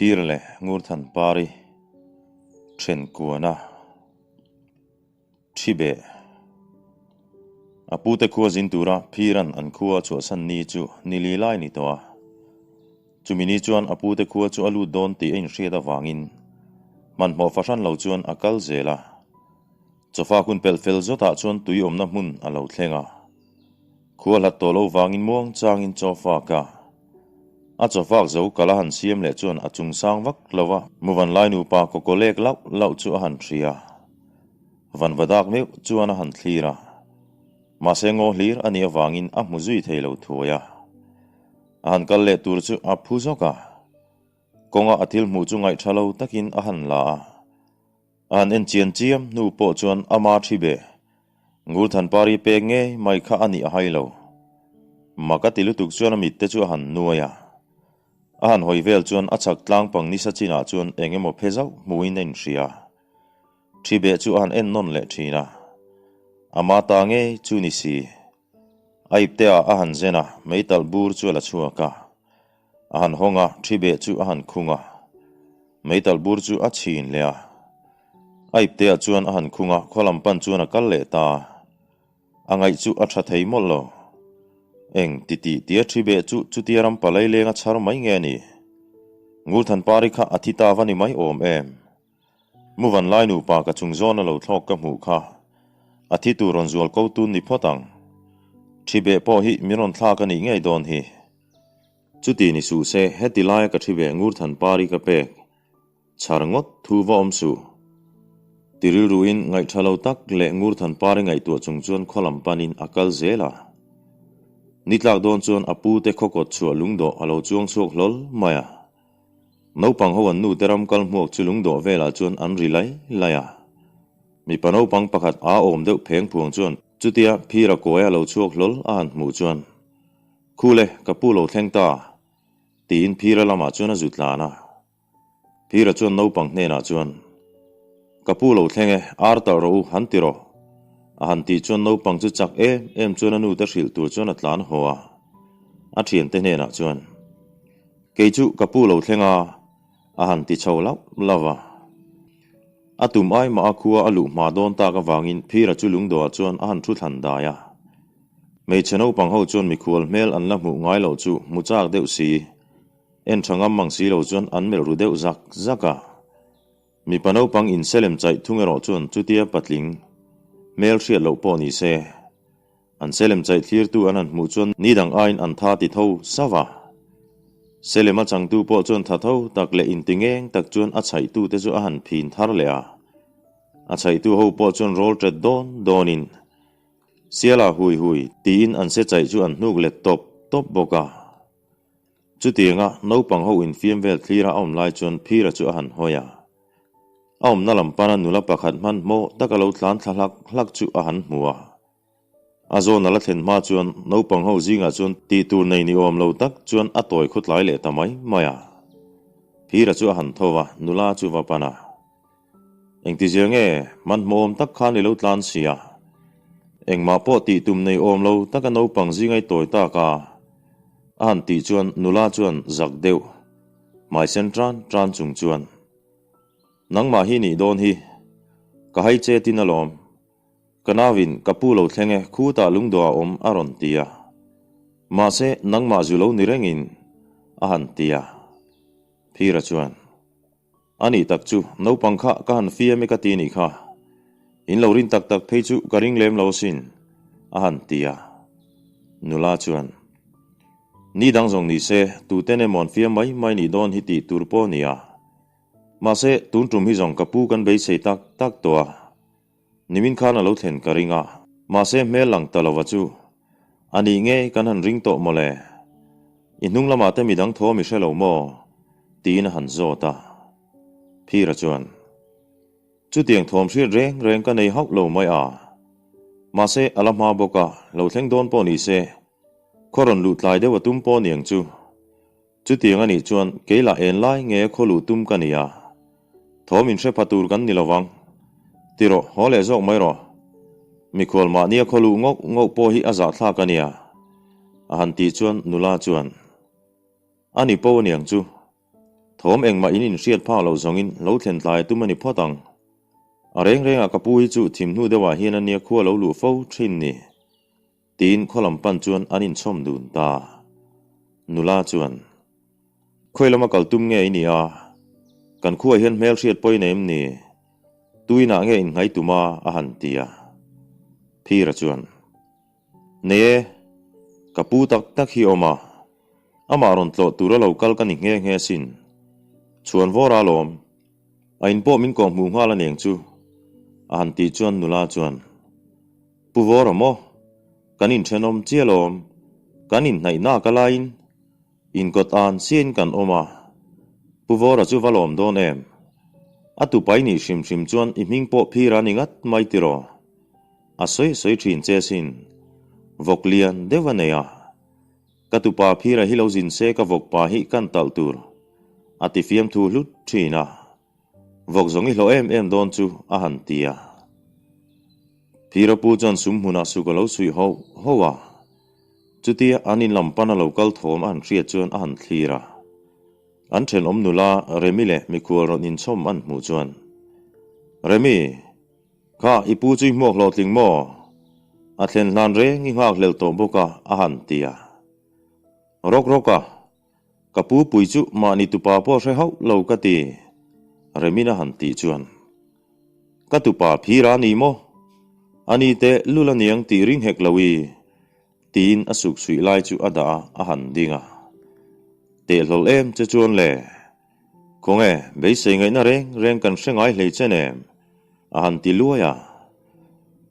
Phir leh Ngurthanpari Thenkuana Thi beh. A pute khua zin tura Phiran an khua a chhuahsan ni chu ni li lai ni tawh a. Chumi ni chuan a pute khua chu a lut dawn tih a inhriat avangin hmanhmawh fahran lo chuan a kal zel a. Chawfa hun pelh fel zawtah chuan tui awmna hmun a lo thleng a. Khua hlat tawh lo vangin muang changin chawfak a. A chawfak zo kal a han siam leh chuan a chung sang vak lo a, Muvanlai nupa kawkawlek lauh lauh chu a han hria. Vanvadak meuh chuan a han thlir a, mahse ngaw hlir a nih avangin a hmu zui thei lo thuai a. A han kal leh tur chu a phu zawk a, kawnga a thil hmuh chu ngaihtha lo takin a han la a. A han en chian chiam hnu pawh chuan ama thi be Ngurthanpari pek ngei mai kha a nih a hai lo. Mak a ti lutuk chuan a mit te chu a han nuai a. A han hawi vel chuan a chhak tlang pang nisa chinah chuan eng emaw phe zauh hmuhin a inhria. Thi beh chu a han en nawn leh thin a, ama ta ngei chu ni si. A ipte ah a han zen a, meitalh bur chu a la chhuak a. A han hawng a, thi beh chu a han khung a. Meitalh bur chu a chhin leh a. A ipte ah chuan a han khung a, khaw lam pan chuan a kal leh ta. A ngaih chu a tha thei mawlh lo. Eng ti tih tia thi beh chu chutia ram palai leng a chhar mai nge ni? Ngurthanpari kha a thi ta va ni mai awm em? Muvan lai nupa ka chung zawn a lo thlawk ka hmuh kha a thi tur rawn zual ko tun ni phawt ang. Thi beh pawh hi min rawn thlak a nih ngei dawn hi. Chuti ni suh se heti laia ka thi beh Ngurthanpari ka pek chhar ngawt thu va awm suh. Ti rilruin ngaihtha lo tak leh Ngurthanpari ngaihtuah chung chuan khaw lam panin a kal zel a. Ni tlak dawn chuan a pute khawkawt chhuah lungdawh a lo chuang chhuak hlawl mai a. Naupang ho an nu te ram kal hmuak chu lungdawh velah chuan an ri lai lai a. Mipa naupang pakhat a awm deuh pheng phuang chuan chutia phira kawi a lo chhuak hlawl a han hmuh chuan, Khule, ka pu lo thleng ta, tiin phira lamah chuan a zut tlan a. Phira chuan naupang hnenah chuan, Ka pu lo thleng e, ar talh rawh u, han ti rawh. A han tih chuan naupang chu chak em em chuan a nu te hrilh tur chuan a tlan haw a. A thiante hnenah chuan, Kei chu ka pu lo thleng a, a han ti chho lauh lauh a. A tum ai mah a khua a luh hma dawn tak avangin Phira chu lungdawhah chuan a han thu thlan dai a. Hmeichhe naupang ho chuan mikhual hmel an la hmuh ngai loh chu hmu chak deuh si, en tha ngam mang si lo chuan an melh ru deuh zak zak a. Mipa naupang inselem chaih thung erawh chuan chutia patling hmel hriat loh pawh ni se, An Selem chaih thlirtu an han hmuh chuan ni dang aiin an tha ti tho sauh a. Selem a changtu pawh chuan tha tho tak leh inti ngeng tak chuan a chhaihtute chu a han phin thar leh a. A chhaihtu ho pawh chuan rawl ṭet dawn dawnin, Siala hui hui, tiin an se chaih chu an hnuk let tawp tawp bawk a. Chutianga naupang ho infiam vel thlira a awm lai chuan Phira chu a han hawi a. A awmna lam pana nula pakhat hmanhmawh taka lo tlan thla hlak hlak chu a han hmu a. A zawn a la thlen hma chuan naupang ho zingah chuan tih tur nei ni awm lo tak chuan a tawi khutlai leh ta mai mai a. Phira chu a han tho va, nula chu va pan a. Engtizia nge hmanhmawh awm tak khan i lo tlan si a? Engmah pawh tih tum nei awm lo taka naupang zinga i tawi tak a? A han tih chuan nula chuan zak deuh, hmaisen tan tan chung chuan, Nangmah hi nih dawn hi, ka hai che tin alawm. Ka nauin ka pu lo thleng e, khutah lungdawh a awm a rawn ti a. Mahse nangmah zu lo ni rengin a han ti a. Phira chuan, A nih tak chu, naupang kha ka han fiam e ka ti nih kha. In lo rin tak tak phei chu ka ring lem lo asin, a han ti a. Nula chuan, Ni dang zawng ni se, tuten emaw an fiam mai mai nih dawn hi tih tur pawh a ni a. Mahse, tun tum hi zawng ka pu kan beisei tak tak tawh a. Nimin khan a lo thlen ka ring a, mahse hmel lang ta lova chu a nih ngei kan han ring tawh mawle. I hnung lamah te midang thaw mi hre lo maw? tiin a han zawt a. Phira chuan, Chutiang thawm hriat reng reng ka nei hauh lo mai a. Mahse a la hma bawk a, lo thleng dawn pawh ni se, khaw rawn luh tlai deuh a tum pawh niang chu. Chutiang a nih chuan kei lah en lai nge khaw luh tum ka ni a, thawm inhre pha tur kan ni lovang. Ti rawh, haw leh zawk mai rawh. Mikhual mahnia khaw luh ngauh ngauh pawh hi a zahthlak a nia, a han tih chuan nula chuan, A ni po aniang chu. Thawm engmah in inhriat phak loh zawngin lo thlen tlai a tum a ni phawt ang. A reng rengah ka pu hi chu thim hnu deuhah hian a nia khua lo luh fo thin ni. Tiin khaw lam pan chuan an inchhawm dun ta. Nula chuan, Khawi lama kal tum nge i ni a? Kan khuaah hian hmelhriat pawh i nei em ni? Tuinah nge inhngai tum a? a han ti a. Phira chuan, Nei e, ka pu tak tak hi awm a, amah rawn tlawh tura lo kal ka ni nghe nghe asin. Chhuan vawr a lawm, a in pawh min kawhhmuh nghal a neng chu, a han tih chuan nula chuan, Pu Vawra maw? Kan inthenawm chiah lawm, kan inhnaih nak a laiin inkawt an chiahin kan awm a, Pu Vawra chu va lawm dawn em? A tupai nih hrim hrim chuan i hming pawh phir a ni ngat mai tiraw? A sawi sawi thin che sin. Vawk lian deuh a nei a. Ka tupa phira hi lo zin se ka vawk pa hi kan talh tur. A ti fiamthu hlut thin a. Vawk zawng i hlawh em em dawn chu a han ti a. Phira pu chuan sum hmunah suk a lo suih ho ho a. Chutia an in lam pan a lo kal thawm a han hriat chuan a han thlir a. An thenawm nula Remi leh mikhual rawn inchhawm an hmuh chuan, Remi, kha i pu chu i hmuak hlawhtling maw? A thlen hlan reng i nghak hlel tawh bawk a, a han ti a. Rawk rawk a, ka pu pui chu mahni tupa pawh hre hauh lo ka ti, Remi'n a han tih chuan, Ka tupa phir a ni maw? Ani teh lul a niang tih ring hek lo i, Tiin a suk suih lai chu a dah a, a han ding a. Tehlawlh em che chuan le? Khawnge, beisei ngaihna reng reng kan hre ngai hlei che nem? A han ti luai a.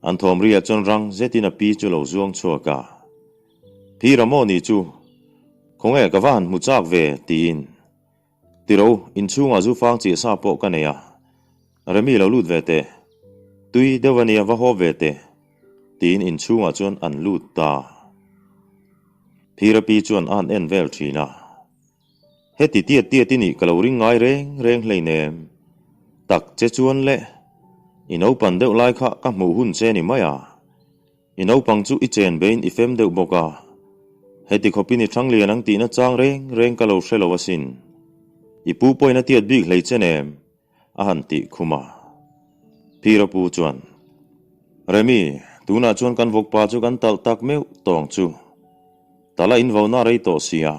An thawm riah chuan rang zetin a pi chu lo zuang chhuak a. Phira maw ni chu? Khawnge ka va han hmu chak ve? Tiin. Tiro, inchhungah zu fang chiah sa pawh ka nei a, Remi lo lut ve teh, tui deuh a nia va haw ve teh, tiin inchhungah chuan an lut ta. Phira pi chuan a han en vel thin a, Heti tiat tiat i nih ka lo ring ngai reng reng hleinem, tak che chuan le, i naupang deuh lai kha ka hmuh hun che ni mai a. I naupang chu i chen bein i fem deuh bawk a, heti khawpin i thang lian ang tihna chang reng reng ka lo hre lo asin. I pu pawhin a tiat bik hlei che nem, a han tih khum a. Phira pu chuan, Remi, tunah chuan kan vawkpa chu kan talh tak meuh tawng chu. Tala in vo na rei tawh sia.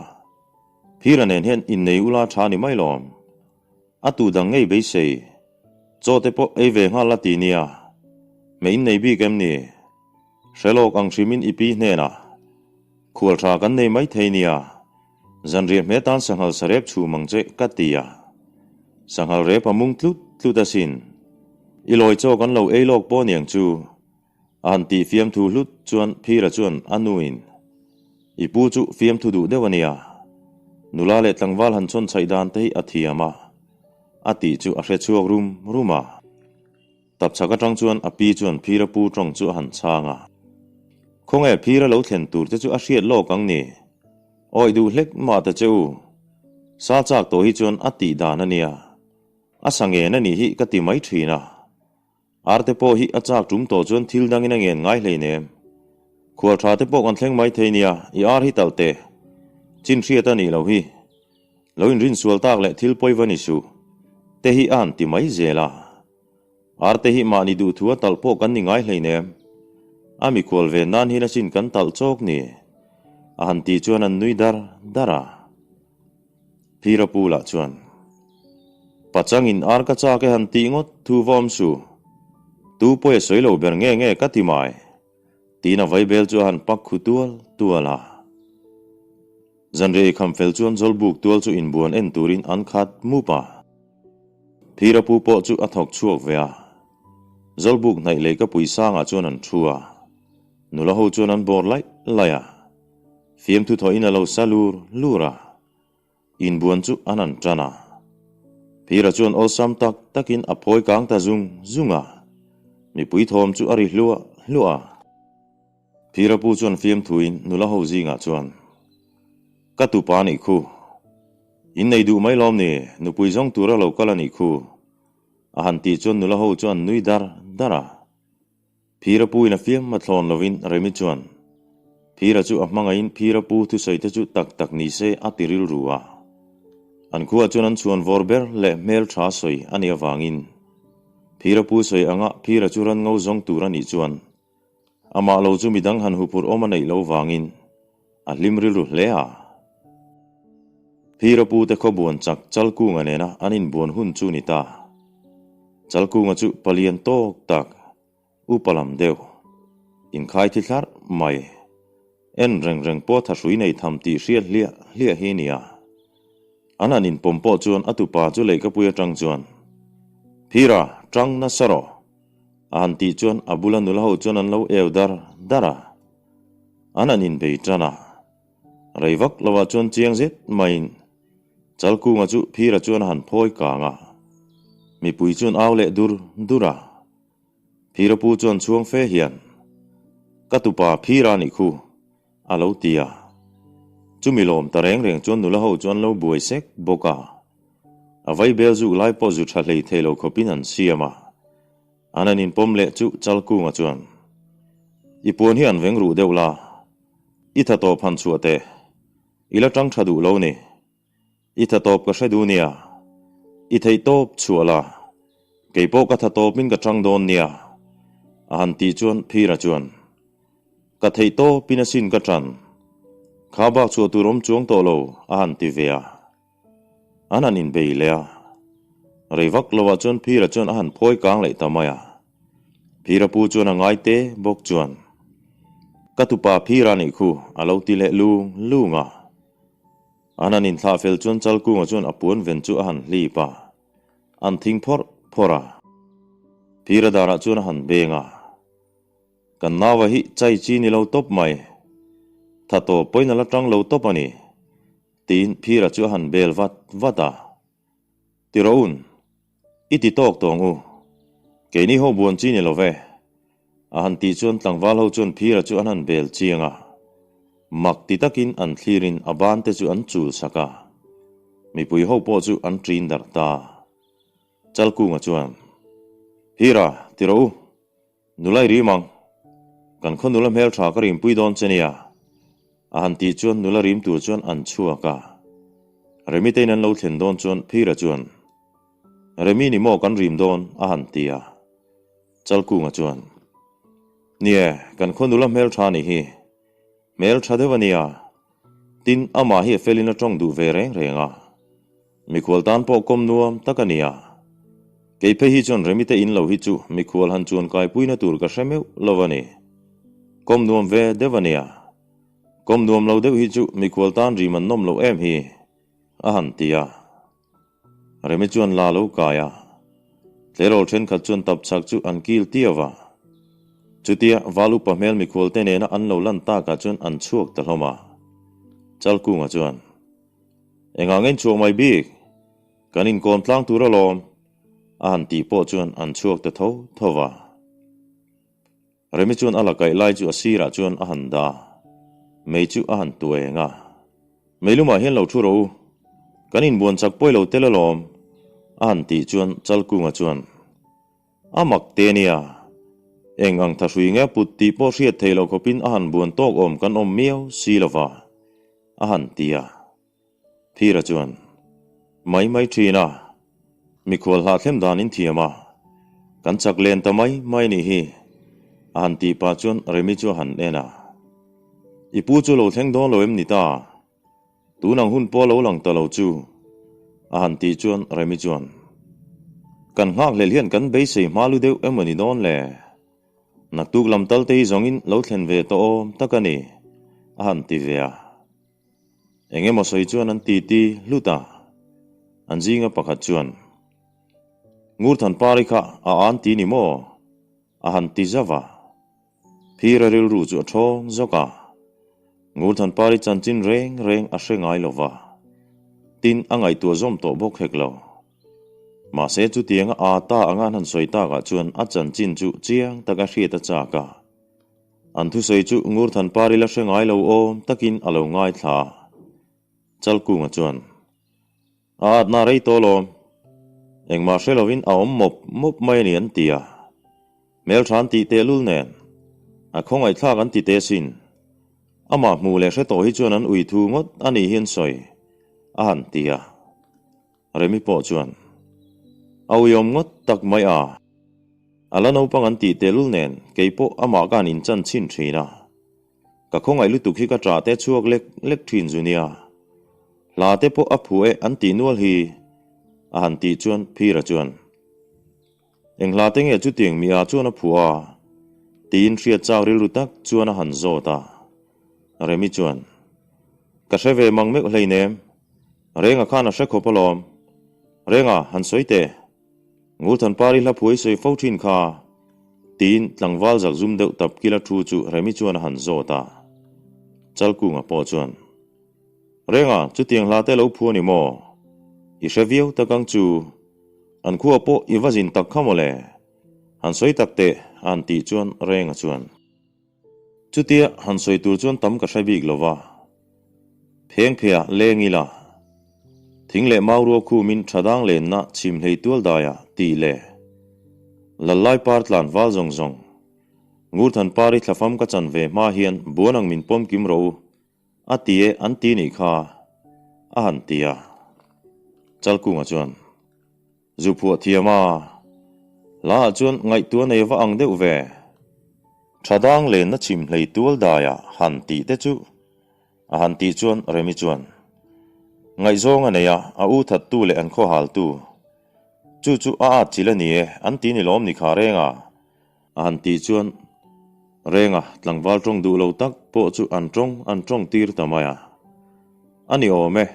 Phira nen hian innei ula tha ni mai lawm. A tu dang ngei beisei. Chaw te pawh ei ve nghal la ti nia. Hmeh in nei bik em ni? Hre lawk ang hrimin i pi hnenah khual tha kan nei mai thei nia. Zanriah hme tan sanghal sarep chhum ang che ka ti a. Sanghal rep a mung tlut tlut asin. I lawi chaw kan lo ei lawk pawh niang chu. A han tih fiamthu hlut chuan Phira chuan a nuin, I pu chu fiamthu duh deuh a nia, nula leh tlangval han chhawn chhaih dan te hi a thiam a, a tih chu a hre chhuak rum rum a. Tapchhak atang chuan a pi chuan Phira pu tawng chu a han chhang a. Khawnge Phira lo thlen tur te chu a hriat lawk ang ni? Awih duh hlek mah ta che u. Sa chak tawh hi chuan a tih dan a nia. A sa ngen a nih hi ka ti mai thin a. Arte pawh hi a chak tum tawh chuan thil dangin a ngen ngai hleinem. Khual tha te pawh kan thleng mai thei nia, i ar hi talh teh. Chin hriat a nih loh hi. Lo inrinsual tak leh thil pawi va ni suh. Te hi a han ti mai zel a. Arte hi mahni duhthu a talh pawh kan ni ngai hleinem. A mikhual ve nan hian asin kan talh chawk ni. A han tih chuan an nui dar dar a. Phira pu lah chuan, Pachangin ar ka chak e han tih ngawt thu va awm su. Tu pawi a sawi lo ber nge nge ka ti mai. Tiin a vaibel chu a han pak khu tual tual a. Zanriah i kham fel chuan Zawlbuk tual chu inbuan en turin an khat mup a. Phira pu pawh chu a thawk chhuak ve a. Zawlbuk hnaih lei ka pui sangah chuan an thu a. Nula ho chuan an bawr laih laih a. Fiamthu thawhin a lo sa lur lur a, inbuan chu an han tan a. Phira chuan awlsam tak takin a phawi kang ta zung zung a, mipui thawm chu a ri hluah hluah a. Phira pu chuan fiamthuin nula ho zingah chuan, Ka tupa a nih khu. Innei duh mai lawm ni, nupui zawng tura lo kal a nih khu. A han tih chuan nula ho chu an nui dar dar a. Phira pu in a fiam a thlawn lovin Remi chuan Phira chu a hmangaihin Phira pu thusawi te chu tak tak ni se a ti rilru a. An khuaah chuan an chhuan vawr ber leh hmel tha sawi a nih avangin Phira pu sawi anga Phira chu ran ngo zawng tur a nih chuan amah lo chu midang han huphurh awm a neih lo vangin a hlim rilru hle a. Phira pu te khaw buan chak Chalkunga nena an inbuan hun chu ni ta. Chalkunga chu palian tawk tak Upa lam deuh, inkhai thi thlarh mai, en reng reng pawh thahrui nei tham tih hriat hliah hliah hi nia. An han inpawm pawh chuan a tupa chu leihkapui atang chuan, Phira, tang nasa rawh! a han tih chuan a bula nula ho chuan an lo eu dar dar a. An han inbei tan a. Rei vak lovah chuan chiang zet maiin Chalkunga chu Phira chuan a han phawi kang a. Mipui chuan au leh dur dur a. Phira pu chuan chhuang fe hian, Ka tupa Phira nih khu, a lo ti a. Chumi lawm ta reng reng chuan nula ho chu an lo buai sek bawk a. A vaibel zuk lai pawh zu tha hlei thei lo khawpin an siam a. An han inpawm leh chu Chalkunga chuan, I puan hi an veng ruh deuh la, i tha tawp han chhuah teh, i la tang tha duh lo ni. I tha tawp ka hre duh nia. I theih tawp chhuah la. Kei pawh ka tha tawpin ka chang dawn nia. A han tih chuan Phira chuan, Ka theih tawpin asin ka chan. Kha bak chhuah tur awm chuang tawh lo, a han ti ve a. An han inbei leh a. Rei vak lovah chuan Phira chuan a han phawi kang leh ta mai a. Phira pu chuan a ngai te bawk chuan, Ka tupa Phira nih khu, a lo ti leh lung lung a. An han inthlah fel chuan Chalkunga chuan a puan ven chu a han hlip a, an thing phawrh phawrh a. Phira darah chuan a han beng a, Kan naua hi chai chi ni lo tawp mai, tha tawp pawhin a la tang lo tawp a ni, tiin Phira chu a han bel vat vat a. Ti rawh un, i ti tawk tawng u, keini ho buan chi ni lo ve, A han tih chuan tlangval ho chuan Phira chu an han bel chiang a, mak ti takin an thlirin a ban te chu an chul sak a, mipui ho pawh chu an ṭin darh ta. Chalkunga chuan, Phira, ti rawh u, nula i rim ang, kan khaw nula hmelṭha ka rimpui dawn che nia, a han tih chuan nula rim tur chuan an chhuak a. Remitein an lo thlen dawn chuan Phira chuan, Remi ni maw kan rim dawn? a han ti a. Chalkunga chuan, Nie, kan khaw nula hmeltha nih hi. Hmeltha deuh a nia. Tin, amah hi a felin a tawng duh ve reng reng a. Mikhual tan pawh kawm nuam tak a nia. Kei phei hi chuan Remite in lo hi chu mikhual han chuan kaipuina tur ka hre meuh lo a ni. Kawm nuam ve deuh a nia. Kawm nuam lo deuh hi chu mikhual tan rim an nawm loh em hi, a han ti a. Remi chuan la lo kai a, tleirawl thenkhat chuan tap chak chu an kil tiu a. Chutia Val upa hmel mikhual te nena an lo lan takah chuan an chhuak ta hlawm a. Chalkunga chuan, Engah nge in chhuak mai bik? Kan inkawm tlang tur alawm, a han tih pawh chuan an chhuak ta tho tho va. Remi chuan a la kaih lai chu a sirah chuan a han da. Mei chu a han tueng a. Mei lumah hian lo thu rawh u. Kan inbuan chak pawi lo tel alawm, a han tih chuan Chalkunga chuan, A mak te nia. Eng ang thahrui nge put tih pawh hriat theih loh khawpin a han buan tawk awm kan awm miau si lova, a han ti a. Phira chuan, Mai mai thin a, mikhual hlahthlem dan in thiam a, kan chak len ta mai mai nih hi, a han tih pah chuan Remi chu a han en a. I pu chu lo thleng dawn lo em ni ta? Tun ang hun pawh lo lang ta lo chu, a han tih chuan Remi chuan, Kan nghakhlel hian kan beisei hma lu deuh emaw ni dawn le? Naktuk lam tal te hi zawngin lo thlen ve tawh awm tak a ni, a han ti ve a. Eng emaw sawi chuan an titi hlut a, an zinga pakhat chuan, Ngurthan pari kha a an ti ni maw? a han ti zauh a. Phira rilru chu a thawng zawk a, Ngurthan pari chanchin reng reng a hre ngai lo va, tin a ngaihtuah zawm tawh bawk hek lo. Mahse chutianga a ta anga an han sawi takah chuan a chanchin chu chiang taka hriat a chak a. An thusawi chu Ngurthan Pari la hre ngai lo awm takin a lo ngaithla a. Chalkunga chuan, A atna rei tawh lawm. Engmah hre lovin a awm mawp mawp mai a ni an ti a. Hmeltha an tih tehlul nen, a khawngaihthlak an ti teh sin. Amah hmuh leh hre tawh hi chuan an ui thu ngawt a nih hi an sawi, a han ti a. Remi pawh chuan, A uiawm ngawt tak mai a, a la naupang an tih tehlul nen kei pawh amah ka han inchan chhin thin a. Ka khawngaih lutuk hi ka ṭah te chhuak lek lek ṭhin zu nia. Hla te pawh a phu e an tih nual hi, a han tih chuan Phira chuan, Eng hla te nge chutiang mi ah chuan a phuah a? tiin hriat chak rilru tak chuan a han zawt a. Remi chuan, Ka hre ve mang meuh hleinem, Renga khan a hre khawp alawm. Renga, han sawi teh. Ngurthanpari hla phuai sawi fo thin kha, tiin tlangval zak zum deuh tap kila thu chu Remi chuan a han zawt a. Chalkunga pawh chuan, Renga, chutiang hla te lo phu a ni maw? I hre viau tak ang chu. An khua pawh i va zin tak kha maw le? Han sawi tak teh, a han tih chuan Renga chuan, Chutia han sawi tur chuan tam ka hre bik lo va, pheng pheiah leng ila, thing leh mau rual khumin tha dang lenna chhim hlei tual daiah tih leh Lallai par tlan val zawng zawng, Ngurthan par i thlafam ka chan ve hma hian buan ang min pawm kim rawh u, a ti e an ti nih kha, a han ti a. Chalkunga chuan. Zu phuah thiam a, hla ah chuan ngaihtuah nei va ang deuh ve. Tha dang lenna chhim hlei tual daiah han tih te chu a han tih chuan Remi chuan ngaihzawng a nei a, a u thattu leh an khawhaltu chu chu a at chil a ni e an ti ni lawm ni kha reng a, a han tih chuan Renga tlangval tawng duh lo tak pawh chu an tawng an tawng tir ta mai a. A ni awm e.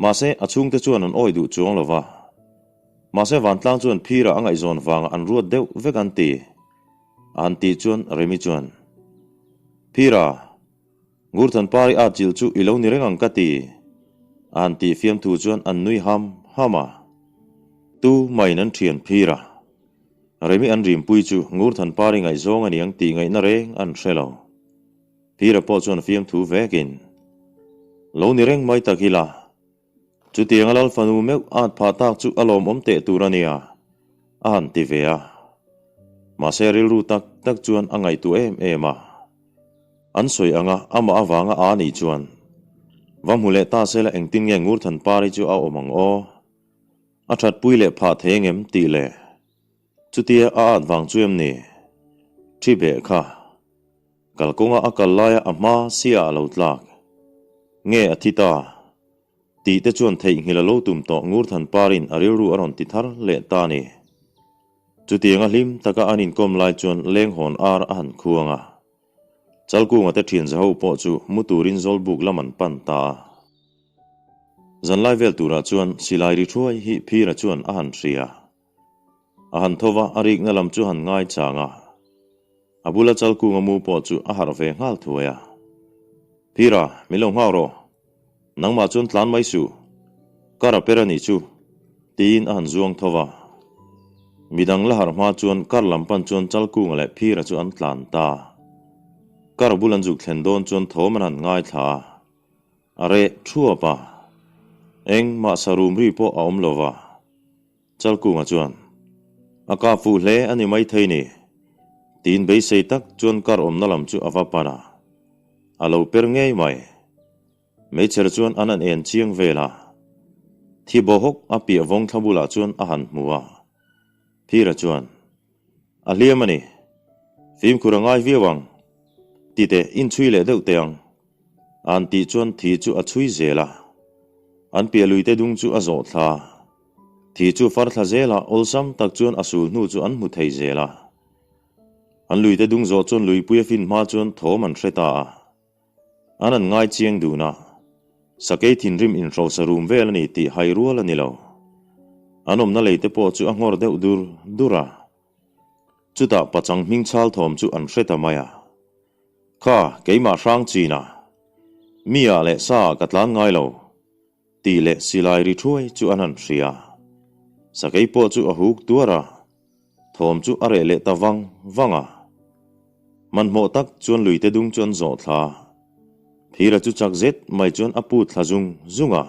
Mahse, a chhungte chuan an awi duh chuang lo va. Mahse, vantlang chuan phirah a ngaihzawn vangah an ruat deuh vek an ti. A han tih chuan Remi chuan, Phira, Ngurthanpari at chilh chu i lo ni reng ang ka ti. A han tih fiamthu chuan an nui ham ham a. Tu maiin an thian phira. Remi an rimpui chu Ngurthanpari ngaihzawng a niang tih ngaihna reng an hre lo. Phira pawh chuan fiamthu vekin, Lo ni reng mai tak ila, chutianga Lal fanu meuh at phah tak chu a lawmawm teh tur a nia, a han ti ve a. Mahse rilru tak tak chuan a ngaihtuah em em a. An sawi anga amah avanga a nih chuan, Va hmu leh ta sela engtin nge Ngurthanpari chu a awm ang aw? A thatpui leh phah thei engem tih leh chutia a at vang chu em ni? Thi beh kha. Kalkawnga a kal laia a hma sia a lo tlak. Nge a thi ta? Tih te chuan theihnghilh a lo tum tawh Ngurthanparin a rilru a rawn ti thar leh ta a ni. Chutianga hlim taka an inkawm lai chuan lenghawn ar a han khuang a. Chalkunga te thian zaho pawh chu mu turin Zawlbuk lam an pan ta a. Zanlai vel turah chuan silai ri thuai hi Phira chuan a han hria. A han tho va, a rikna lam chu han ngai chang a. A bula Chalkunga mu pawh chu a harh ve nghal thuai a. Phira, min lo nghak rawh. Nangmah chuan tlan mai suh. Kar a per a nih chu, tiin a han zuang tho va. Midang la harh hma chuan kar lam pan chuan Chalkunga leh Phira chu an tlan ta. Kar bul an zuk thlen dawn chuan thawm an han ngaithla a. A reh thuap a, engmah sarum ri pawh a awm lo va. Chalkunga chuan, A kap fuh hle a ni maithei ni, tiin beisei tak chuan kar awmna lam chu a va pan a. A lo per ngei mai. Meichher chuan an han en chiang vel a. Thi bawhawk a piah vawng thla bulah chuan a han hmu a. Phira chuan, A hliam a ni. Fimkhur a ngai viau ang. Titeh inchhui leh deuh teh ang. An tih chuan thi chu a chhui zel a. An piah luite dung chu a zawh thla. Thi chu far thla zel a, awlsam tak chuan a sul hnu chu an hmu thei zel a. An luite dung zawh chuan luipui a fin hma chuan thawm an hre ta a. An an ngai chiang dun a. Sakei thinrim inhrosa rum vel a ni tih hai rual a ni lo. An awmna leite pawh chu a nghawr deuh dur dur a. Chutah pachang hming chhal thawm chu an hre ta mai a. Kha, keimah hrang chin a. Mi ah leh sa ah ka tlan ngai lo. Tih leh silai ri thuai chu an han hria. Sakei pawh chu a huk tuar a, thawm chu a reh leh ta vang vang a. Hmanhmawh tak chuan luite dung chu an zawh thla. Phira chu chak zet mai chuan a put thla zung zung a.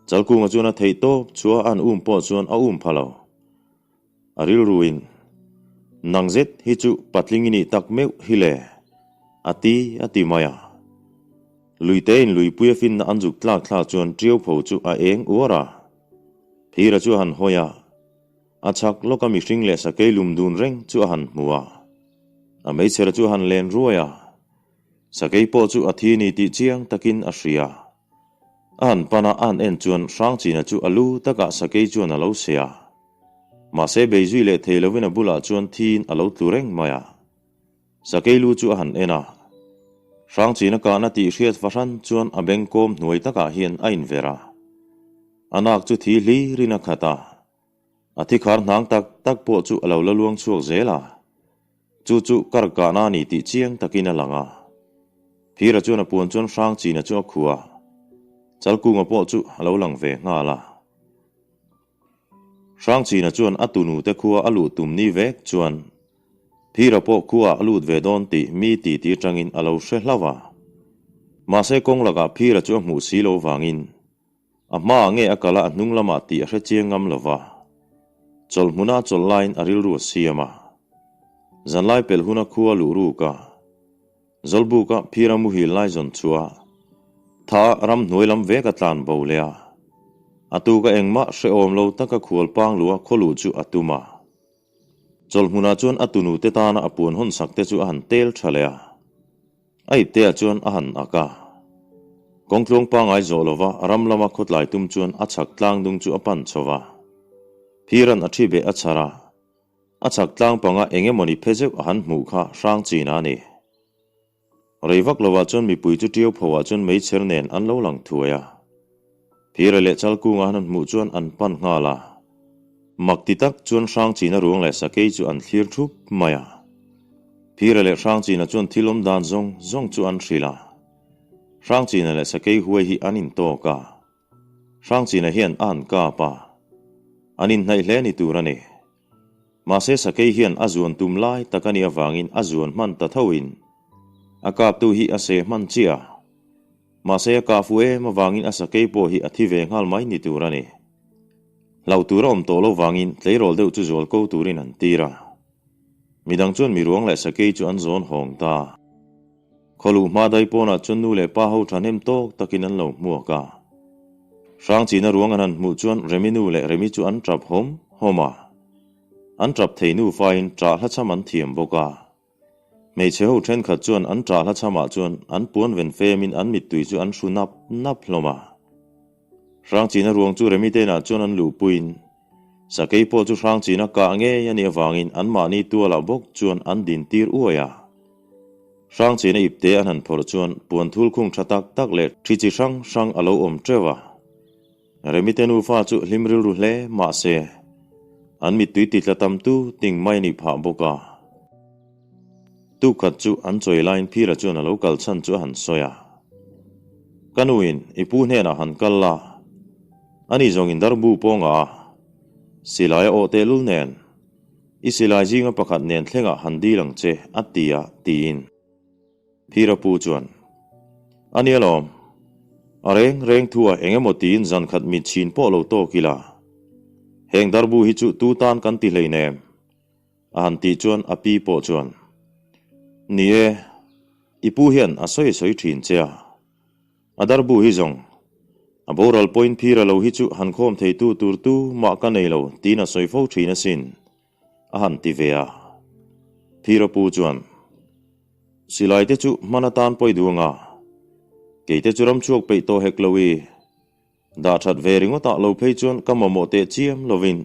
Chalkunga chuan a theih tawp chu a an um pawh chuan a um pha lo. A rilruin, Nang zet hi chu patling i nih tak meuh hi le, a ti a ti mai a. Luitein luipuia finna an zuk tlak thlak chuan Tiaupho chu a eng uar a. Phira chu a han hawi a, a chhak lawka mihring leh sakei lum dun reng chu a han hmu a. A meichher chu a han len ruai a, sakei pawh chu a thi ni tih chiang takin a hria. A han pan a, a han en chuan Hrangchina chu a lu takah sakei chuan a lo seh a. Mahse bei zui leh thei lovin a bulah chuan thiin a lo tlu reng mai a. Sakei lu chu a han en a, Hrangchina kahna tih hriat fahran chuan a bengkawm hnuai takah hian a inver a. A nak chu thi hlirin a khat a, a thi khar hnang tak tak pawh chu a lo la luang chhuak zel a. Chu chu kar kahna a ni tih chiang takin a lang a. Phira chuan a puan chuan Hrangchina chu a khuh a, Chalkunga pawh chu a lo lang ve nghal a. Hrangchina chuan a tunute khua a luh tum ni vek chuan Phira pawh khuaah a lut ve dawn tih mi titi atangin a lo hre hlauh a. Mahse kawng lakah Phira chu a hmuh si lo vangin a hmaah nge a kal a a hnung lamah tih a hre chiang ngam lo va. Chawlh hmuna a chawlh laiin a rilru a siam a. Zanlai pelh huna khua luh ruk a. Zawlbuka Phira muhil lai zawn chua tha ramhnuai lam vek a tlan bo leh a. A tuka engmah hrehawm lo taka khual pang luh a khawluh chu a tum a. Chawlhmunah chuan a tunute tana a puan hawn sak te chu a han tel tha leh a. A ipteah chuan a han ak a. Kawngtluang pangai zawh lova ram lama khawtlai tum chuan a chhak tlang dung chu a pan chho va. Phiran a thi beh a chhar a. A chhak tlang panga eng emawni phe zeuh a han hmuh kha hrang chin a ni. Rei vak lovah chuan mipui chu ṭiau phoah chuan meichher nen an lo lang thuai a. Phira leh Chalkunga han hmuh chuan an pan nghal a. Mak ti tak chuan Hrangchina ruang leh sakei chu an thlir thup mai a. Phira leh Hrangchina chuan thil awm dan zawng zawng chu an hrilh a. Hrangchina leh sakei huai hi an intawk a. Hrangchina hian a han kap a. An inhnaih hle ni tur a ni. Mahse sakei hian a zuan tum lai tak a nih avangin a zuan hman ta thoin a kaptu hi a seh hman chiah a. Mahse a kah fuh em avangin a sakei pawh hi a thi ve nghal mai ni tur a ni. Hlauh tur a awm tawh lo vangin tleirawl deuh chu zual ko turin an tir a. Midang chuan miruang leh sakei chu an zawn hawng ta. Khawluh hma dai pawnah chuan nu leh pa ho thahnem tawk takin an lo hmuak a. Hrangchina ruang an han hmuh chuan Remi nu leh Remi chu an tap hawm hawm a. An tap thei nufain ṭah hla chham an thiam bawk a. Hmeichhe ho thenkhat chuan an ṭah hla chhamah chuan an puan ven femin an mittui chu an hru nap nap hlawm a. Hrangchina ruang chu Remi te inah chuan an luhpuiin Sakei pawh chu Hrangchina kah ngei a nih avangin anmahni tualah bawk chuan an din tir uai a. Hrangchina ipte an han phawrh chuan puan thul khung tha tak tak leh thi chi hrang hrang a lo awm teuh a. Remite nufa chu hlim rilru hle mah se, an mittui titla tam tu ting mai a nih phah bawk a. Tukhat chu an chawi laiin Phira chuan a lo kal chhan chu a han sawi a. Ka nuin i pu hnenah han kal la, ani zawngin darbu pawngah a silai a awh tehlul nen, i silai zinga pakhat nen thlengah han dil ang che a ti a tiin. Phira pu chuan, A nia lawm, a reng reng thu ah eng emaw tiin zan khat mit chhin pawh lo tawk ila, heng darbu hi chu tu tan kan ti hleinem. A han tih chuan a pi pawh chuan, Ni e, i pu hian a sawi sawi thin che a. A darbu hi zawng, a boral pawhin phira lo hi chu han khawm theitu tur tu mah ka nei lo tiin a sawi fo thin asin, a han ti ve a. Phira pu chuan, Silai te chu hman atan pawi duh anga, kei te chu ramchhuak peih tawh hek lo i. Dah that ve ringawtah lo phei chuan ka mamawh teh chiam lovin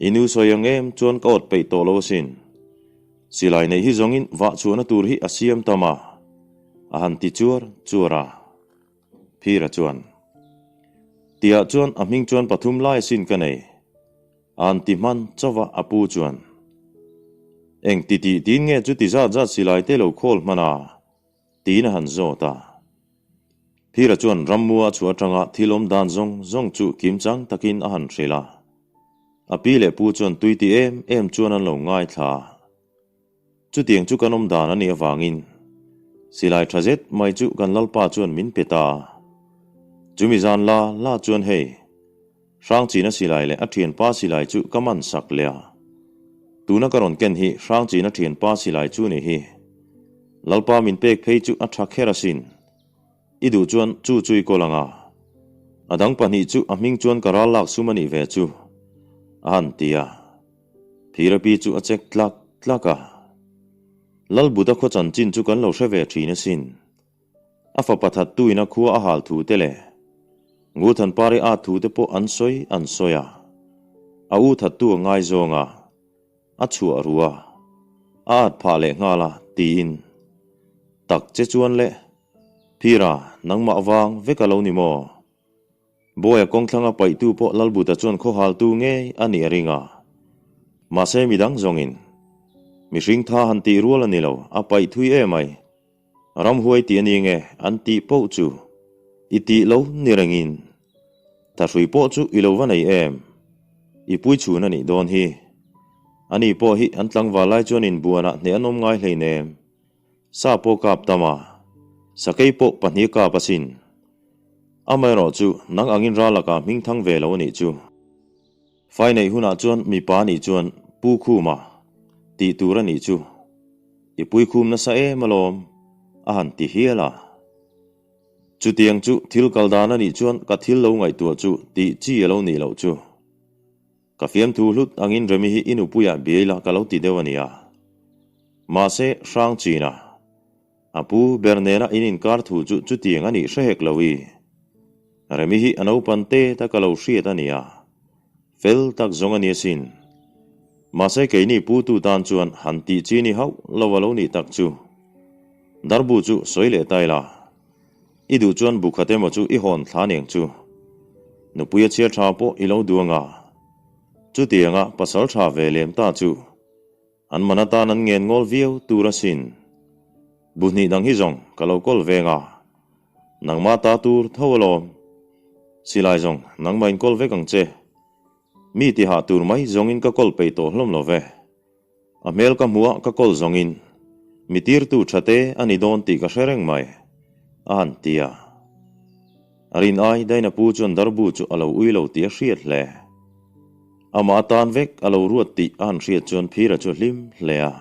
i nu sawi ang em chuan ka awt peih tawh lo asin. Silai neih hi zawngin vah chhuahna tur hi a siam tam a, a han ti chuar chuar a. Phira chuan, Tiah chuan a hming chuan pathum lai asin ka nei, a han ti hman chauh a, a pu chuan, Eng ti tih tiin nge chuti zat zat silai te lo khawl hman a? Tiin a han zawt a. Phira chuan rammua a chhuah atanga thil awm dan zawng zawng chu kimchang takin a han hrilh a. A pi leh pu chuan tui ti em em chuan an lo ngaithla a. Chutiang chu kan awm dan a nih avangin silai tha zet mai chu kan Lalpa chuan min pe ta a. Chumi zan la la chuan hei, Hrangchina silai leh a thianpa silai chu ka man sak leh a. Tuna ka rawn ken hi Hrangchina thianpa silai chu ni hi. Lalpa min pek phei chu a tha kher asin. I duh chuan chu chu i kawl ang a. A dang pahnih chu a hming chuan ka ral lak sum a nih ve chu, a han ti a. Phira pi chu a chek tlak tlak a. Lalbuta khaw chanchin chu kan lo hre ve thin asin. A fapa thattuin a khua a hal thu te leh Ngurthanpari at thu te pawh an sawi an sawi a. A u thattu a ngaizawng a, a chhuah ru a, a at phah leh nghal a tiin. Tak che chuan le, Phira, nangmah vang vek a lo ni maw? Bawia kawngthlanga paihtu pawh Lalbuta chuan khawhaltu ngei a nih a ring a. Mahse midang zawngin, Mihring tha han tih rual a ni lo, a paih thui emai. Ramhuai tih a ni nge an tih poh chu i tih lo ni rengin thahrui pawh chu i lo va nei em? I pui chhun a nih dawn hi. Ani pawh hi an tlangval lai chuan inbuanah hneh an awm ngai hleinem. Sa pawh kap tam a, sakei pawh pahnih kap asin. Amaherawh chu nang angin ral lakah hming thang ve lo a nih chu. Fai neih hunah chuan mipa nih chuan Pu Khuma tih tur a nih chu i pui khum nasa em alawm a han ti hial a. Chutiang chu thil kal dan a nih chuan ka thil lo ngaihtuah chu tih chi a lo nih loh chu. Ka fiamthu hlut angin Remi hi i nupuiah biai la ka lo ti deuh a nia. Mahse hrang chin a. A pu ber nena in inkar thu chu chutiang a nih hre hek lo i. Remi hi a naupan te ta ka lo hriat a nia. Fel tak zawng a ni asin. Mahse keini pu tu tan chuan han tih chi ni hauh lo a lo nih tak chu. Darbu chu sawi leh ta ila. I duh chuan bu khat emaw chu i hawn thla niang chu. Nupui a chhiar tha pawh i lo duang a. Chutianga pasal tha ve lem ta chu. An man atan an ngen ngawl viau tur asin. Bu hnih dang hi zawng ka lo kawl veng a. Nangmah ta tur tho alawm. Silai zawng nangmah in kawl vek ang che. Mi tihah tur mai zawngin ka kawl peih tawh hlawm lo ve. A hmel ka hmuh a ka kawl zawngin mi tirtu tha te a ni dawn tih ka hre reng mai, a han ti a. A rin ai Daina pu chuan darbu chu a lo ui lo tih a hriat hle. Amah atan vek a lo ruat tih a han hriat chuan Phira chu a hlim hle a.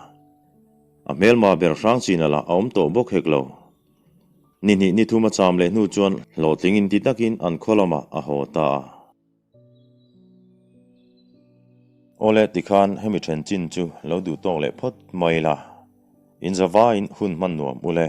A hmelma ber hrang chin alah a awm tawh bawk hek lo. Ni hnih ni thum a cham leh hnu chuan hlawhtling inti takin an khaw lamah a haw ta a. Awle tikhan hemi then chin chu lo duh tawk leh phawt mai la, in zavaiin hun hman nuam ule.